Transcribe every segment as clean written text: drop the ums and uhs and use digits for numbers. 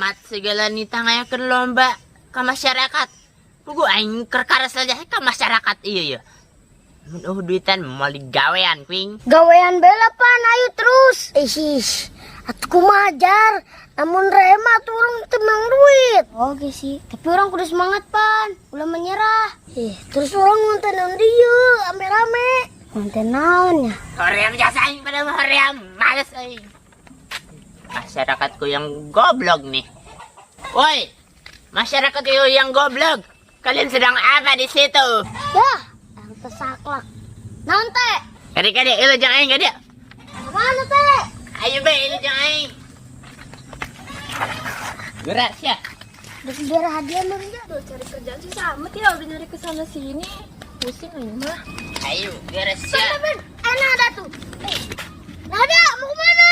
Camat segala nitah ngayakeun lomba ka masyarakat. Puguh aing keur karesel jasa ka masyarakat ieu ya. Mun euweuh duitan moal digawean kuing. Gawean bela pan, ayo terus. Ih, atuh kumaha, Jar? Lamun rema tuh urang teu meunang duit. Oke sih, tapi urang kudu semangat pan, ulah menyerah. Ih, terus urang ngonten naon dieu, rame-rame. Ngonten naon ya? Hoream jasa aing pada mah, hoream, males aing. Masyarakatku yang goblok nih. Woi, masyarakatku yang goblok. Kalian sedang apa di situ? Ya, yang tesaklak. Naon teh? Kade-kade, ilu jeung aing kade. Mana teh? Ayo be, ilu jeung aing. Gerak sia. Udah biar hadiah mah ya. Tuh, cari kerjaan susah amat ya, udah nyari ke sana sini. Pusing aing mah. Ayo, gerak sia. Ben, ben, eh nada tuh. Eh, Nada, mau kemana?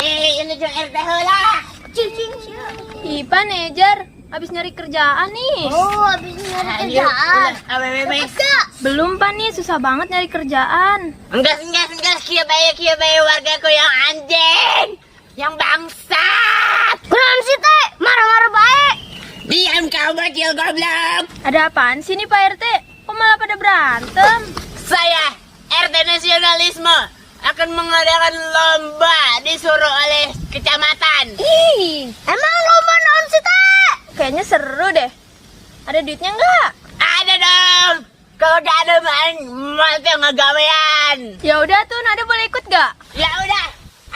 Eh, ilu jeung RT heula. Cicing sia. Ipa nejar, habis nyari kerjaan nih. Oh, habis nyari Ayo, kerjaan. ulah, awewe bae. Dapat gak? Belum pan nih, susah banget nyari kerjaan. Enggak, kieu bae wargaku yang anjing. Yang bangsat. Kunaon sih teh? Marah-marah bae. Diam kau, bocil goblok. Ada apaan sih nih, Pak RT? Kok malah pada berantem? Saya RT Nasionalisme akan mengadakan lomba disuruh oleh kecamatan. Ih, emang lomba naon sih teh? Kayaknya seru deh. Ada duitnya nggak? Ada dong. Kalau gak ada main, mau ngagawean. Ya udah tuh, Nada boleh ikut gak? Ya udah,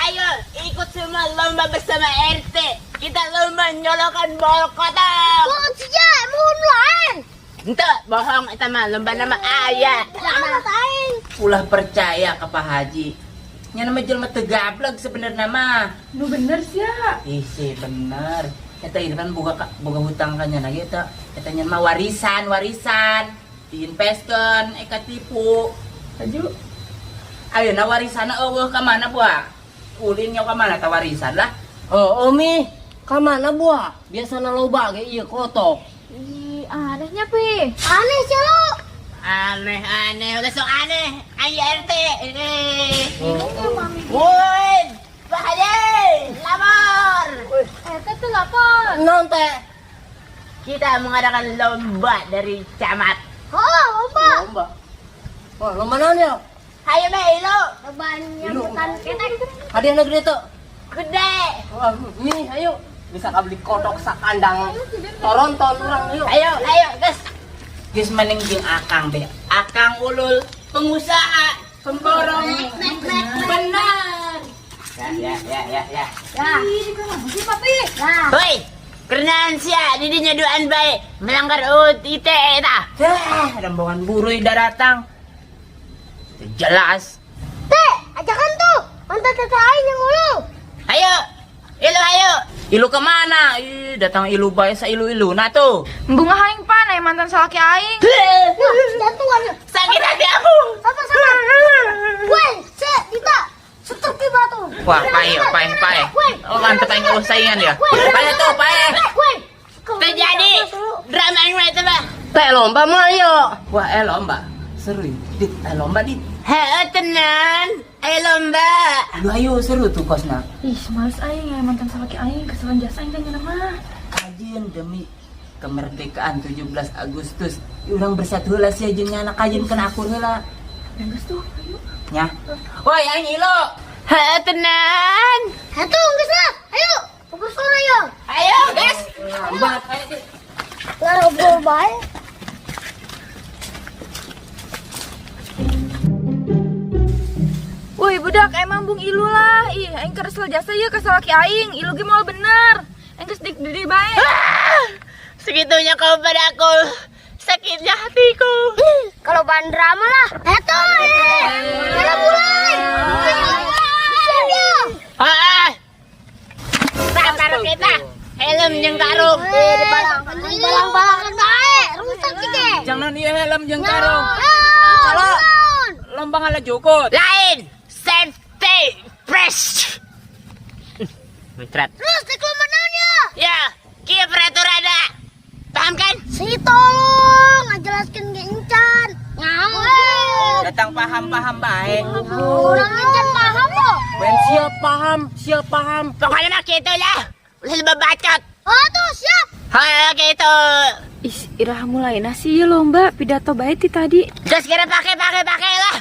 ayo ikut semua lomba bersama RT. Kita lomba nyolokan bol kotak. Bohong sih ya, emang online. Ente bohong eta mah lomba nama ayah. Jangan aing. Ulah percaya ke Pak Haji. Nya nama jelema teu gablek sebenarnya mah. Nu bener sih ya. Ih sih bener. Eta ini kan boga hutang ka nya lagi eta. Eta nya mah warisan, warisan. Diinvestkeun eka tipu. Aju. Ayeuna warisanna euweuh ka mana buah? Ulin nya ka mana ta warisan lah. Oh, Umi, ka mana buah? Biasana loba ge ieu kotok. Ih, anehnya pi. Aneh sih lo. Aneh aneh, udah sok aneh. Ayo RT ini. Woi, Pak Haji, lapor. RT tuh lapor. Naon teh? Kita mengadakan lomba dari camat. Oh, lomba. Lomba. Wah, lomba naon ya? Ayo be, ilu. Lomba nyambutan ketek. Hadiahna gede tuh. Gede. Wah, nih, ayo. Bisa beli kotok sakandang. Toronton urang yuk. Ayo, ayo, guys. Geus mending jeung Akang be. Akang ulul pengusaha, pemborong. Benar. Ya, ya, ya, ya, ya. Ya. Ih, kenapa sih papi? Ya. Hoi, kerenaan sia, didinya duaan bae melanggar UU ITE ta. Dah, rombongan buruh dah datang. Jelas. Teh, ajakan tuh. Mantan teteh aing yang ulu. Ayo, ilu ayo. Ilu kemana? Ih, datang ilu bae sa ilu-ilu. Nah tuh. Bunga aing pan, aya mantan salaki aing. Wah, jantungan. Sakit hati aku. Sama sama. Woi, se, Dita. Setruk batu. Wah, pae, pae, pae. Woi. Oh, mantep aing euweuh saingan ya. Woi. Pae tuh, pae. Woi. Terjadi drama yang itu bah. Teh lomba mah ayo. Wah, lomba. Seru ya. Dit, lomba, Dit. Hei, tenang. Ayo lomba. Aduh, ayo seru tuh kosna. Ih, males aing aya mantan salaki aing, keselan jasa aing tanya mah. Kajian demi kemerdekaan 17 Agustus. Urang bersatu heula sia jeung anak kajian kana akur heula. Geus tuh, ayo. Nya. Woi, aing ilu. Hei, tenang. Satu, geus lah. Ayo. Fokus sore ya. Ayo, guys. Lambat ayo. Dit. Ngarobrol bae. Woi budak, emang bung ilu lah. Ih, aing keresel jasa ieu ka salaki aing. Ilu ge moal bener. Aing geus dik di bae. Ah, segitunya kau padaku. Sakitnya hatiku. Ih, kalau bahan drama lah. Eto, eh. Kita mulai. Siap ya. Ah. Sabar kita. Helm jeung karung. Eh, dibalang-balangan bae, rusak sih ke. Jangan ieu helm jeung karung. Salah. Lomba ngala jukut. Lain. Safety first. Muncrat. Terus di kelompok naonnya? Ya, kieu peraturanna. Paham kan? Si tolong ngajelaskeun ge encan. Ngaon. Datang paham-paham bae. Urang encan paham loh. Ben siap paham, siap paham. Pokoknya mah kitu lah. Ulah lebih bacot. Oh tuh siap. Hai, oke itu. Ih, iraha mulai nasi ya lomba pidato bae ti tadi. Terus kira pakai pakai pakai lah.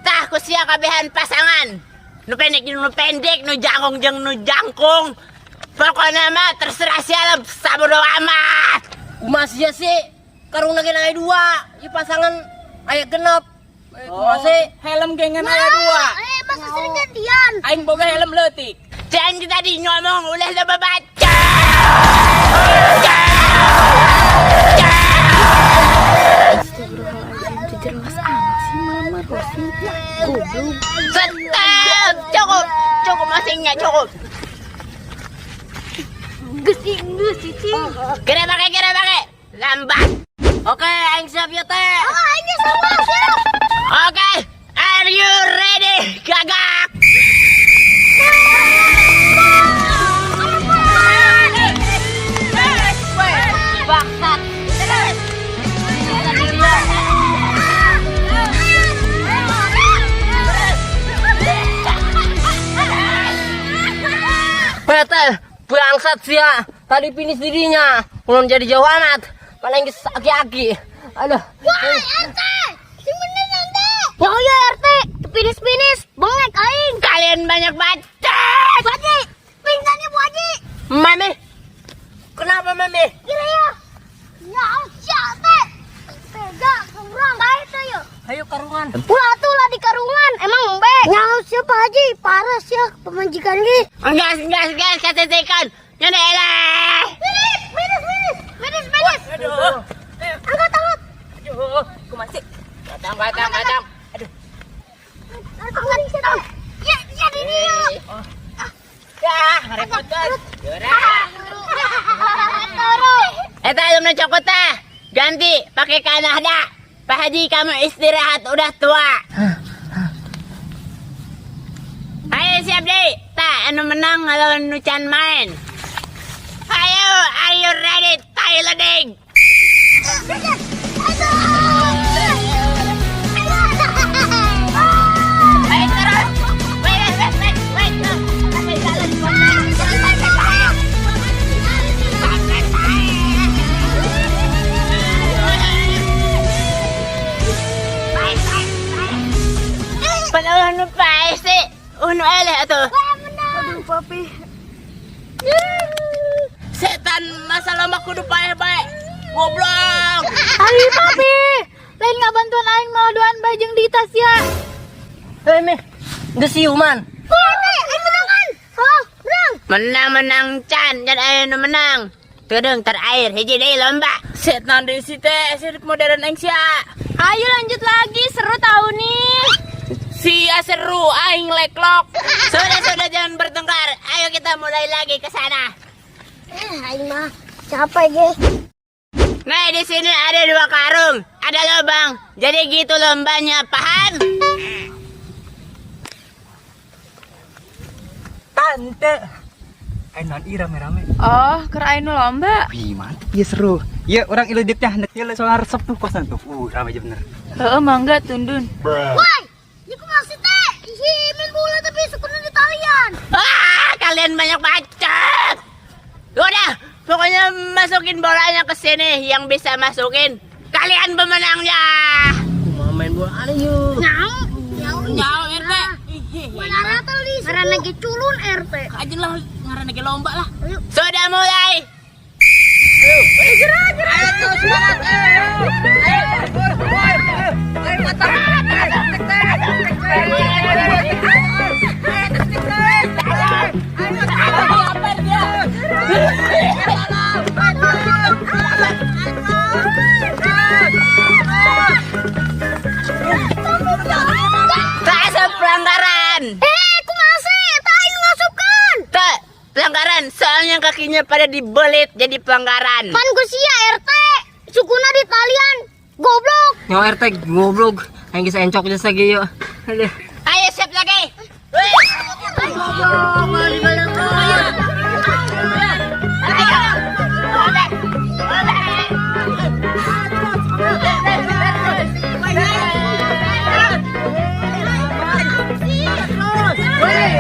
Tah ku sia kabehan pasangan. Nu pendek jeung nu pendek, nu jangkung jeung nu jangkung. Pokoknya mah terserah sia lah, sabodo amat. Kumaha sia sih? Karung lagi aya dua, ieu pasangan aya genep. Eh, kumaha sih? Helm gengan aya dua. Eh, masa sering gantian. Aing boga helm leutik. Jangan tadi ngomong ulah loba baca. Astagfirullahaladzim, teu jelas amat sih mama Rosi. Goblok. Stop, cukup, cukup masih nggak cukup. Geus geus cicing. Kira pakai, kira pakai. Lambat. Oke, aing siap ya teh. Oh, ini sama siap. Oke, are you ready? Gagak. Bangsat. Petel, bangsat sia. Tadi finish dirinya. Belum jadi jauh amat. Mana yang aki-aki. Aduh. Wah, RT. Sing bener nanti. Ya ya RT, finish-finish, bengek aing. Kalian banyak bacot. Bu Haji, pingsannya Bu Haji. Mami. Kenapa Mami? Kira ya. Ya, siap teh. Tega, kurang baik teh ya. Ayo karungan. Ulah tuh lah di karungan, emang embe. Nyaho siapa Haji? Parah sih pemajikan ge. Gas, gas, gas, katetikan. Nyanda elah. Finish, finish, finish, finish, finish. Aduh. Angkat, angkat. Aduh, kumaha sih? Batang, batang, batang. Aduh. Angkat, angkat. Ya, ya ini ya. Ya, ngerepotkan. Yaudah. Toro. Eta belum cokot tah. Ganti pakai kanada. Pak Haji kamu istirahat udah tua. Ayo siap deh. Tah anu menang lawan nu can main. Ayo, are you ready? Tai leding. Ayo terus. Wait, wait, wait, wait, wait. Sampai jalan. Sampai tae. Sampai tae. Baik, baik, baik. Padahal nu pae sih. Nu eleh atuh. Aduh, papi. Setan masa lama kudu paeh bae. Goblok. Ari papi. Lain ngabantuan aing mawa duaan bae jeung di tas ya. Hei, Mi. Geus siuman. Menang kan? Oh, menang. Menang-menang can, can aya nu menang. Tudung terakhir hiji deui lomba. Setan di si teh sirip modern aing sia. Ayo lanjut lagi, seru tahu nih. Sia seru aing leklok. Sudah sudah jangan bertengkar. Ayo kita mulai lagi ke sana. Eh, aing mah capek ge. Nah, di sini ada dua karung, ada lubang. Jadi gitu lombanya, paham? Tante. Ayo non ih rame-rame. Oh, keur aya nu lomba. Wih mantep ya seru. Ya orang ilu dipnya hendak ya soalnya resep tuh kosan tuh. Rame aja bener. Heeh, mangga tundun. Woi, iku maksud teh. Ih, main bola tapi sukuna di talian. Ah, kalian banyak bacot. Udah, pokoknya masukin bolanya ke sini yang bisa masukin. Kalian pemenangnya. Kumaha main bola aneh yuk. Nyau, nyau, Nyaho RT. Bola rata li. Ngaranna ge culun RT. Aja lah ngaranna ge lomba lah. Sudah mulai. Ayo terus semangat. Ayo. Ayo matang. Apa dia? Tak pelanggaran. Eh, kumaha sih? Eta aing ngasupkeun. Tak, pelanggaran. Soalnya kakinya pada dibelit jadi pelanggaran. Pan ku sia RT. Sukuna di talian. Goblok. Nyawa RT goblok. Aing geus encok jasa ge yuk. Aduh. Ayo siap lagi. Wih. Ayo. Udah. Udah. Wih.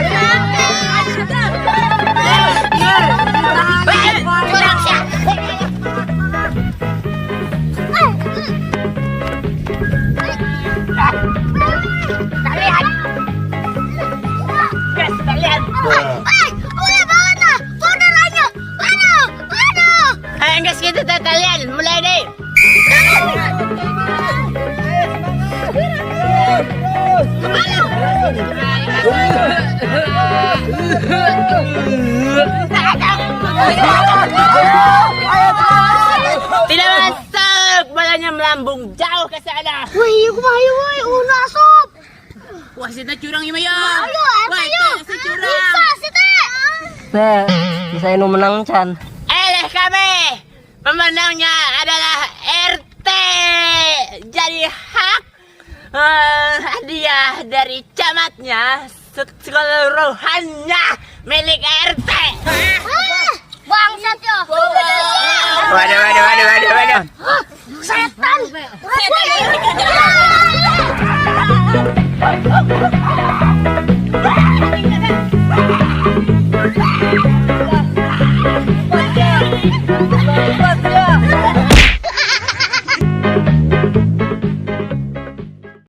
Tidak masuk, bolanya melambung jauh ke sana. Wih, iya kumaha ieu woi, una asup. Wah, sita curang ieu mah ya. Ayo, eta Wah, yo. eta si curang. Bisa sih teh. Teh, bisa nu menang can. Eleh kami, pemenangnya adalah RT. Jadi hak hadiah dari camatnya seluruhannya milik RT. Ah, bangsat yo. Waduh,